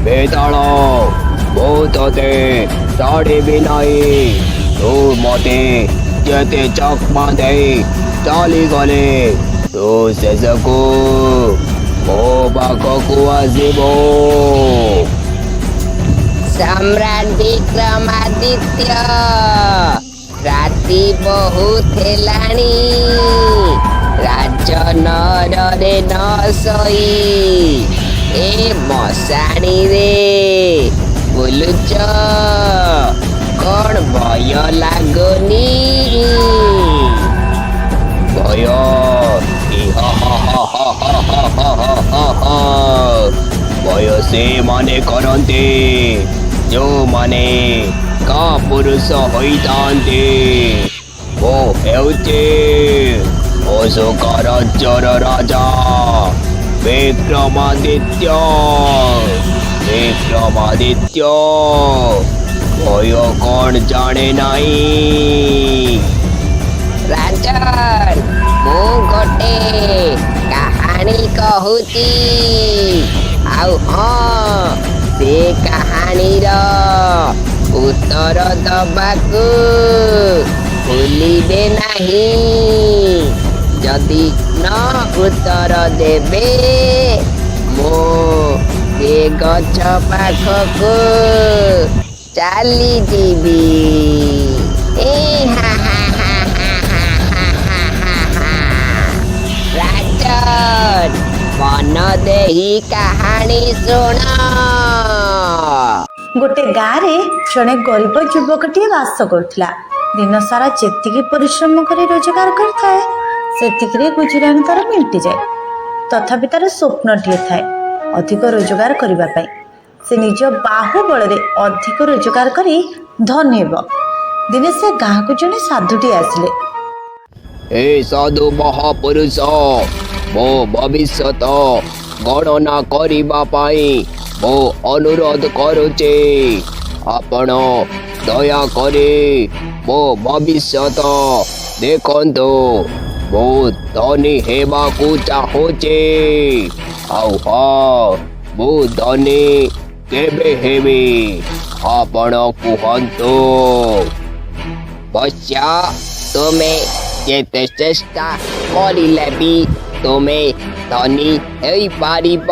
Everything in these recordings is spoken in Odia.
ବେତାଳ, ମୁଁ ତୋତେ ଛାଡ଼ିବି ନାହିଁ। ତୁ ମତେ ଯେତେ ଚକମା ଦେଇ ଚାଲିଗଲେ ତୁ ଶେଷକୁ ମୋ ପାଖକୁ ଆସିବୁ। ସମ୍ରାଟ ବିକ୍ରମାଦିତ୍ୟ, ରାତି ବହୁତ ହେଲାଣି। ରାଜନଅରରେ ନ ଶୋଇ ଏ ମଶାଣିରେ ବୁଲୁଚ, କଣ ଭୟ ଲାଗୁନି? ଭୟ? ଭୟ ସେମାନେ କରନ୍ତି ଯେଉଁମାନେ କାପୁରୁଷ ହୋଇଥାନ୍ତି। ମୁଁ ହେଉଛି ଅଶୋକ ରାଜ୍ୟର ରାଜା ବିକ୍ରମାଦିତ୍ୟ। ବିକ୍ରମାଦିତ୍ୟ ଭୟ କଣ ଜାଣେ ନାହିଁ। ରାଜନ, ମୁଁ ଗୋଟେ କାହାଣୀ କହୁଛି, ଆଉ ହଁ, ସେ କାହାଣୀର ଉତ୍ତର ଦବାକୁ ଭୁଲିବେ ନାହିଁ। ଯଦି ନ ଉତ୍ତର ଦେବେ, ମୁଁ ସେ ଗଛ ପାଖକୁ ଚାଲିଯିବି। ଏ ହା ହା ହା ହା ହା ହା ହା ହା ହା। ରାଜନ, ମନ ଦେଇ କାହାଣୀ ଶୁଣ। ଗୋଟେ ଗାଁରେ ଜଣେ ଗରିବ ଯୁବକଟିଏ ବାସ କରୁଥିଲା। ଦିନ ସାରା ଯେତିକି ପରିଶ୍ରମ କରି ରୋଜଗାର କରିଥାଏ, ସେତିକିରେ ଗୁଜୁରାଣ ତାର ମେଣ୍ଟିଯାଏ। ତଥାପି ତାର ସ୍ୱପ୍ନଟିଏ ଥାଏ ଅଧିକ ରୋଜଗାର କରିବା ପାଇଁ। ସେ ନିଜ ବାହୁବଳରେ ଅଧିକ ରୋଜଗାର କରି ଧନୀ ହେବ। ଦିନେ ସେ ଗାଁକୁ ଜଣେ ସାଧୁଟିଏ ଆସିଲେ। ହେ ସାଧୁ ମହାପୁରୁଷ, ମୋ ଭବିଷ୍ୟତ ଗଣନା କରିବା ପାଇଁ ମୁଁ ଅନୁରୋଧ କରୁଛି। ଆପଣ ଦୟାକରି ମୋ ଭବିଷ୍ୟତ ଦେଖନ୍ତୁ। ମୁଁ ଧନୀ ହେବାକୁ ଚାହୁଁଛି। ଆଉ ହଁ, ମୁଁ ଧନୀ କେବେ ହେବି, ଆପଣ କୁହନ୍ତୁ। ବତ୍ସ, ତୁମେ ଯେତେ ଚେଷ୍ଟା କରିଲେ ବି ତୁମେ ଧନୀ ହେଇପାରିବ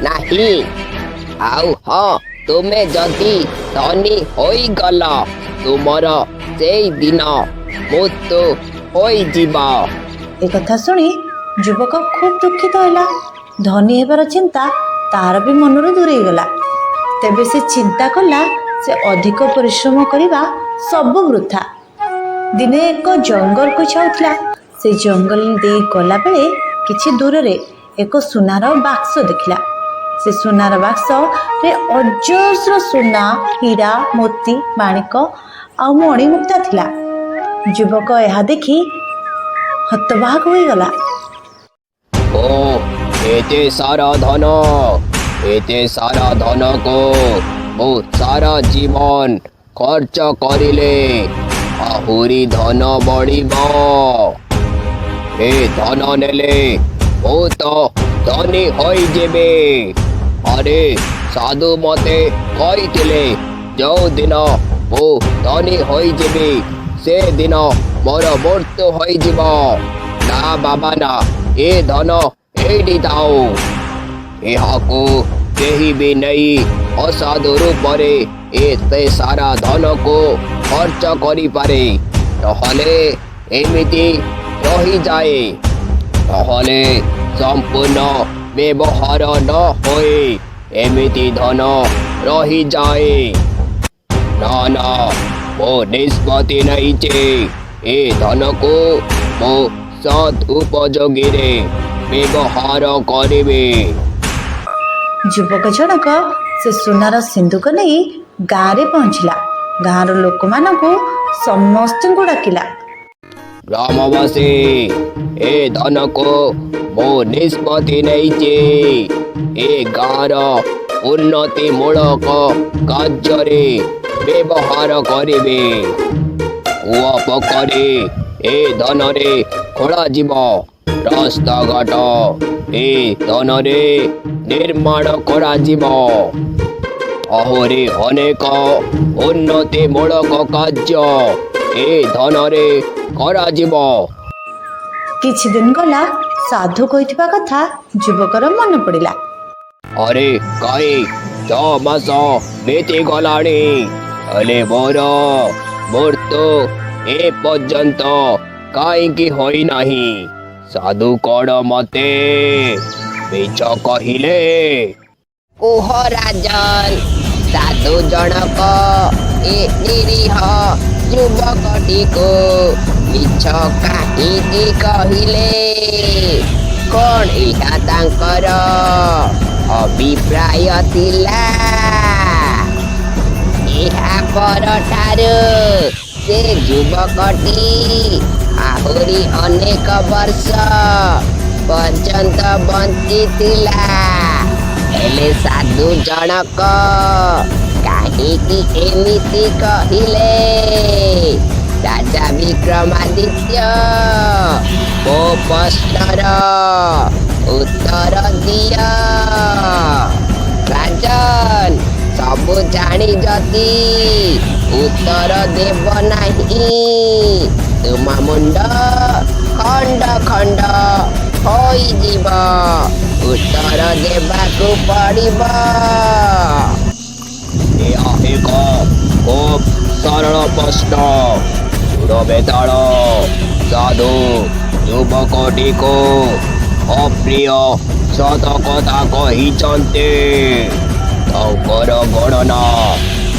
ନାହିଁ। ଆଉ ହଁ, ତୁମେ ଯଦି ଧନୀ ହୋଇଗଲ, ତୁମର ସେଇଦିନ ମୃତ୍ୟୁ ହୋଇଯିବ। ଏ କଥା ଶୁଣି ଯୁବକ ଖୁବ୍ ଦୁଃଖିତ ହେଲା। ଧନୀ ହେବାର ଚିନ୍ତା ତାର ବି ମନରୁ ଦୂରେଇ ଗଲା। ତେବେ ସେ ଚିନ୍ତା କଲା, ସେ ଅଧିକ ପରିଶ୍ରମ କରିବା ସବୁ ବୃଥା। ଦିନେ ଏକ ଜଙ୍ଗଲକୁ ଯାଉଥିଲା। ସେ ଜଙ୍ଗଲ ଦେଇ ଗଲାବେଳେ କିଛି ଦୂରରେ ଏକ ସୁନାର ବାକ୍ସ ଦେଖିଲା। ସେ ସୁନାର ବାକ୍ସରେ ଅଜସ୍ର ସୁନା, ହୀରା, ମୋତି, ମାଣିକ ଆଉ ମଣିମୁକ୍ତା ଥିଲା। ଯୁବକ ଏହା ଦେଖି ହତବାକ ହୋଇଗଲା। ଓ, ଏତେ ସାରା ଧନ! ଏତେ ସାରା ଧନକୁ ମୁଁ ସାରା ଜୀବନ ଖର୍ଚ୍ଚ କରିଲେ ଆହୁରି ଧନ ବଢ଼ିବ। ଏ ଧନ ନେଲେ ମୁଁ ତ ଧନୀ ହୋଇଯିବି। ଆରେ, ସାଧୁ ମତେ କହିଥିଲେ, ଯୋଉଦିନ ମୁଁ ଧନୀ ହୋଇଯିବି ସେଦିନ ମୋର ମୃତ୍ୟୁ ହୋଇଯିବ। ନା ବାବା ନା, ଏ ଧନ ଏଇଠି ଥାଉ। ଏହାକୁ କେହି ବି ନେଇ ଅସାଧୁ ରୂପରେ ଏତେ ସାରା ଧନକୁ ଖର୍ଚ୍ଚ କରିପାରେ, ନହେଲେ ଏମିତି ରହିଯାଏ, ନହେଲେ ସମ୍ପୂର୍ଣ୍ଣ ବ୍ୟବହାର ନ ହୋଇ ଏମିତି ଧନ ରହିଯାଏ। ନା ନା, ମୁଁ ନିଷ୍ପତ୍ତି ନେଇଛି, ଏ ଧନକୁ ମୁଁ ସତ୍ ଉପଯୋଗୀରେ ବ୍ୟବହାର କରିବି। ଯୁବକ ଜଣକ ସେ ସୁନାର ସିନ୍ଧୁକ ନେଇ ଗାଁରେ ପହଞ୍ଚିଲା। ଗାଁର ଲୋକମାନଙ୍କୁ ସମସ୍ତଙ୍କୁ ଡାକିଲା। ଗ୍ରାମବାସୀ, ଏ ଧନକୁ ମୁଁ ନିଷ୍ପତ୍ତି ନେଇଛି, ଏ ଗାଁର ଉନ୍ନତିମୂଳକ କାର୍ଯ୍ୟରେ ବ୍ୟବହାର କରିବି। କୂଅ ପୋଖରୀ ଏ ଧନରେ ଖୋଳାଯିବ। ରାସ୍ତାଘାଟ ଏ ଧନରେ ନିର୍ମାଣ କରାଯିବ। ଆହୁରି ଅନେକ ଉନ୍ନତିମୂଳକ କାର୍ଯ୍ୟ ଏ ଧନରେ କରାଯିବ। କିଛି ଦିନ ଗଲା। ସାଧୁ କହିଥିବା କଥା ଯୁବକର ମନେ ପଡ଼ିଲା। ଆରେ, କାହିଁ 6 ମାସ ବିତିଗଲାଣି, ହେଲେ ମୋର ମୃତ୍ୟୁ ଏ ପର୍ଯ୍ୟନ୍ତ କାହିଁକି ହୋଇନାହିଁ? ସାଧୁ କଣ ମତେ ମିଛ କହିଲେ? କୁହ ରାଜନ, ସାଧୁ ଜଣକ ଏ ନିରୀହ ଯୁବକଟିକୁ ମିଛ କାହିଁକି କହିଲେ? କଣ ଏହା ତାଙ୍କର ଅଭିପ୍ରାୟ ଥିଲା? ଏହା ପରଠାରୁ ସେ ଯୁବକଟି ଆହୁରି ଅନେକ ବର୍ଷ ପର୍ଯ୍ୟନ୍ତ ବଞ୍ଚିଥିଲା। ହେଲେ ସାଧୁ ଜଣକ କାହିଁକି ଏମିତି କହିଲେ? ରାଜା ବିକ୍ରମାଦିତ୍ୟ, ମୋ ପ୍ରଶ୍ନର ଉତ୍ତର ଦିଅ। ରାଜନ, ସବୁ ଜାଣି ଯଦି ଉତ୍ତର ଦେବ ନାହିଁ, ତୁମ ମୁଣ୍ଡ ଖଣ୍ଡ ଖଣ୍ଡ ହୋଇଯିବ। ଉତ୍ତର ଦେବାକୁ ପଡ଼ିବ। ଏହା ଏକ ଖୁବ୍ ସରଳ ପ୍ରଶ୍ନ। ଶୁଣ ବେତାଳ, ସାଧୁ ଯୁବକଟିକୁ ଅପ୍ରିୟ ସତ କଥା କହିଛନ୍ତି। ତାଙ୍କର ଗଣନା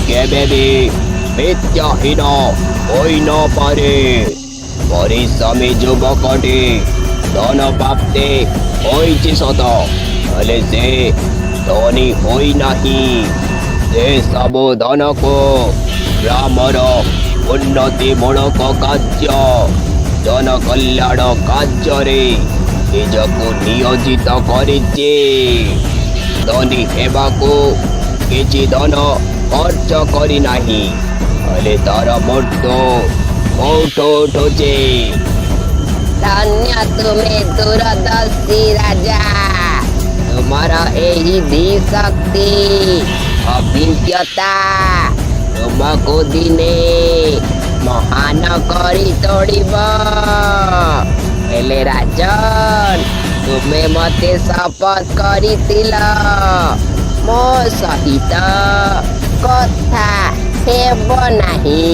କେବେ ବି ମିଥ୍ୟାହୀନ ହୋଇନପାରେ। ପରିଶ୍ରମୀ ଯୁବକଟି ଧନ ପ୍ରାପ୍ତି ହୋଇଛି ସତ, ହେଲେ ସେ ଧନୀ ହୋଇନାହିଁ। ସେ ସବୁ ଧନକୁ ଗ୍ରାମର ଉନ୍ନତିମୂଳକ କାର୍ଯ୍ୟ, ଜନକଲ୍ୟାଣ କାର୍ଯ୍ୟରେ ନିଜକୁ ନିୟୋଜିତ କରିଛି। ଧନୀ ହେବାକୁ କିଛି ଧନ ଖର୍ଚ୍ଚ କରିନାହିଁ। ହେଲେ ତାର ମୃତ୍ୟୁ କୋଉଠୁ ଉଠୁଛି? ଧନ୍ୟ ତୁମେ ଦୂରଦର୍ଶୀ ରାଜା। ତୁମର ଏହି ଧୀଶକ୍ତି, ଅଭିଜ୍ଞତା ତୁମକୁ ଦିନେ ମହାନ କରି ତୋଳିବ। ହେଲେ ରାଜନ, ତୁମେ ମତେ ଶପଥ କରିଥିଲ ମୋ ସହିତ କଥା ହେବ ନାହିଁ।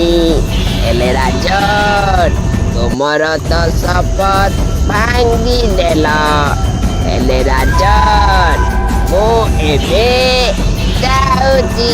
ହେଲେ ରାଜନ, ତୁମର ତ ଶପଥ ଭାଙ୍ଗିଦେଲ। ହେଲେ ରାଜନ, ମୁଁ ଏବେ ଯାଉଛି।